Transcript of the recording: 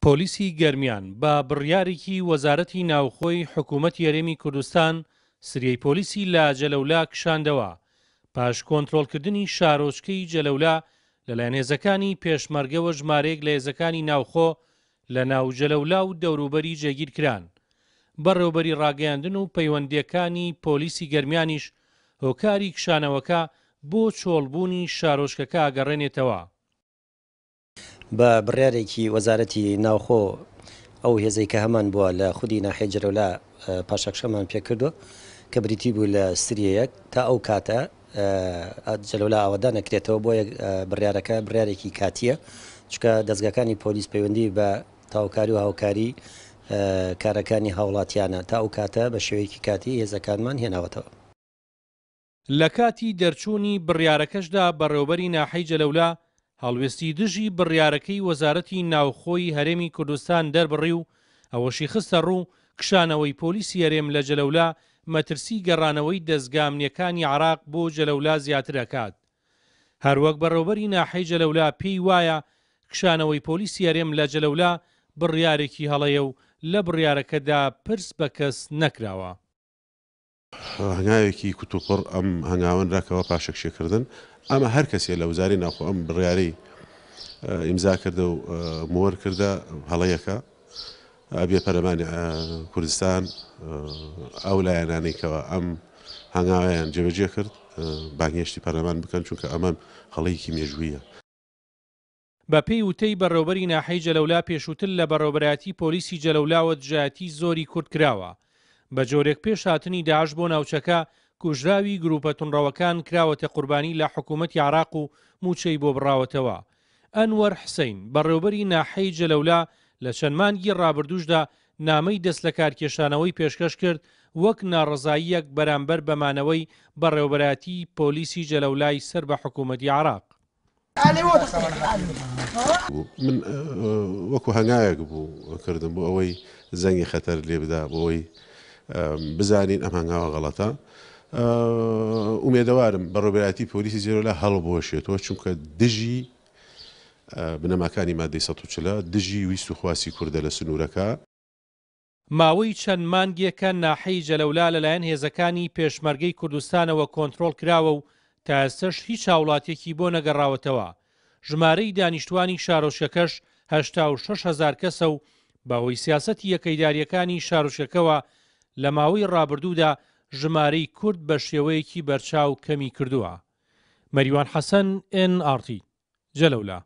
پۆلیسی گەرمیان بە بڕیارێکی وەزارەتی ناوخۆی حکوومەتی هەرێمی کوردستان سریەی پۆلیسی لە جەلەولا کشاندەوە پاش کۆنترۆڵکردنی شارۆچکەی جەلەولا لەلایەن هێزەکانی پێشمەرگەوە ژمارەیەک لە هێزەکانی ناوخۆ لە ناو جەلەولا و دەوروبەری جێگیر کران. بەڕێوبەری ڕاگەیاندن و پەیوەندییەکانی پۆلیسی گەرمیانیش هۆکاری کشانەوەکە بۆ چۆڵبوونی شارۆچکەکە ئەگەڕێنێتەوە. بە بڕیارێکی وەزارەتی ناوخۆ ئەو هێزەی کە هەمان بووە لە خودی ناحیەی جەلەولا پاشەکشەمان پێکردووە کە بریتی بوو لە سریەیەک تا ئەو کاتە جەلەولا ئاوەدان نەکرێتەوە بۆیە بڕیارەکە بڕیارێکی کاتییە چونکە دەزگاکانی پۆلیس پەیوەندی بە تاوکاری و هاوکاری کارەکانی هاوڵاتیانە تا ئەو کاتە بە شێوەیەکی کاتی هێزەکانمان هێناوەتەوە. لە کاتی دەرچوونی بڕیارەکەشدا بەڕێوەبەری ناحەی جەلەولا هەڵوێستی دژی بڕیارەکەی وەزارەتی ناوخۆی هەرێمی کوردستان دەربڕی و ئەوەشی خستە ڕوو کشانەوەی پۆلیسی هەرێم لە جەلەولا مەترسی گەڕانەوەی دەزگا ئەمنیەکانی عێراق بۆ جەلەولا زیاتر ئەکات. هەروەک بەڕێوەبەری ناحەی جەلەولا پێی وایە کشانەوەی پۆلیسی هەرێم لە جەلەولا بڕیارێکی هەڵەیە و لە بڕیارەکەدا پرس بە کەس نەکراوە. هەنگاوێکی کوتوپڕ ئەم هەنگاوە نرا کەوا پاشەکشێ کردن ئەمە هەر کەسێ لە وزارەی ناوخۆ ئەم بڕیارەی ئیمزا کردە و مۆر کردە هەڵەیەکە ئەبێ پەرلەمانی کوردستان ئەو لایەنانەی کەوا ئەم هەنگاویان جێبەجێ کرد بانگهێشتی پەرلەمان بکەن چونکە ئەمە هەڵەیەکی مێژوویە. بە پێی وتەی بەڕێوبەری ناحەی جەلەولا پێشووتر لە بەڕێوبەرایەتی پۆلیسی جەلەولاوە دژایەتی زۆری کورد کراوە بە جۆرێک پێش هاتنی داعش بۆ ناوچەکە کوژراوی گروپە توندڕەوەکان کراوەتە قوربانی لە حکومەتی عراق و موچەی بۆ بڕاوەتەوە. ئەنوەر حسین بەڕێوبەری ناحەی جەلەولا لە چەند مانگی ڕابردووشدا نامەی دەستلەکارکێشانەوەی پێشکەش کرد وەک ناڕەزاییەک بەرامبەر بە مانەوەی بەڕێوبەرایەتی پۆلیسی جەلەولای سەر بە حکومەتی عراق. من وەکو هەنگاوێک بوو کردم بۆ ئەوەی زەنگی خەتەر لێ بدا بۆ ئەوەی بزانین ئەم هەنگاوە غەڵەتە ئومێدەوارم بەڕێوەبەرایەتی پۆلیسی زێرۆلا هەڵبوەشێتەوە چونکە دژی بنەماکانی مادەی 140 دژی ویست و خواستی کوردە لە سنوورەکە. ماوەی چەند مانگێکە ناحەی جەلەولا لەلایەن هێزەکانی پێشمەرگەی کوردستانەوە کۆنترۆڵ کراوە و تا ئێستەش هیچ هاوڵاتیەکی بۆ نەگەڕاوەتەوە، ژمارەی دانیشتوانی شارۆچکەکەش 86 هەزار کەسە و بەهۆی سیاسەتی یەکەیدارییەکانی شارۆچکەکەوە لە ماوەی ڕابردوودا ژمارەی کورد بە شێوەیەکی بەرچاو کەمی کردووە. مەریوان حەسەن، ئێن ئاڕ تی، جەلەولا.